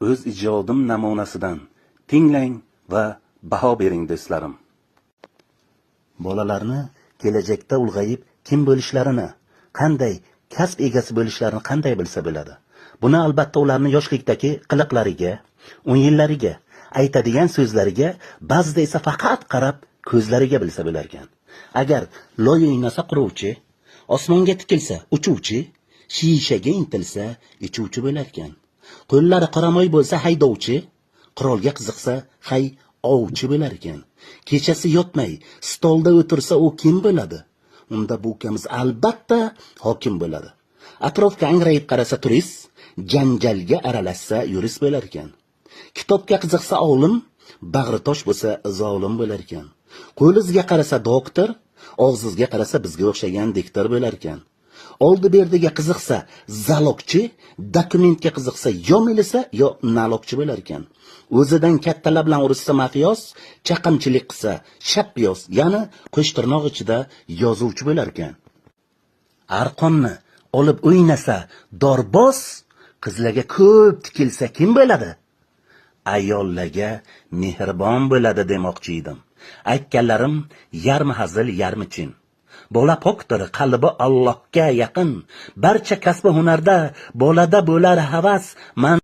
O'z ijodim namunasidan tinglang va baho bering, do'stlarim. Bolalarni kelajakda ulg'ayib kim bo'lishlarini, qanday kasb egasi bo'lishlarini qanday bilsa bo'ladi? Buni albatta ularni yoshlikdagi qiliqlariga, o'yinlariga, aytadigan so'zlariga, ba'zida esa faqat qarab ko'zlariga bilsa bo'larkan. Agar loy o'ynasa quruvchi, osmonga tikilsa uchuvchi, shishaga intilsa ichuvchi bo'larkan. Qo'llari qoramoy bo'lsa haydovchi, qurolga qiziqsa hay ovchi bo'lar ekan. Kechasi yotmay stolda o'tirsa u kim bo'ladi? Unda bu ukamiz albatta hokim bo'ladi. Atrofga angrayib qarasa turist, janjalga aralashsa yurist bo'lar ekan. Kitobga qiziqsa olim, bag'ri tosh bo'lsa zolim bo'lar ekan. Qo'lingizga qarasa doktor, og'zingizga qarasa bizga o'xshagan diktor bo'lar ekan. Oldi berdiga qiziqsa залог chi, dokumentga qiziqsa yo milisa, yo налог chi bo'lar ekan. O'zidan kattalar bilan urushsa mafiyoz, chaqimchilik qilsa shappiyoz, ya'ni qo'shtirnoq ichida yozuvchi bo'lar ekan. Arqonni olib o'ynasa dorboz, qizlarga ko'p tikilsa kim bo'ladi? Ayollarga mehribon bo'ladi demoqchi edim. Aytganlarim yarmi hazil, yarmi chin. Bola pokdir, qalbi Allohga yaqin. Barcha kasbi hunarda bolada bo'lar havas. Man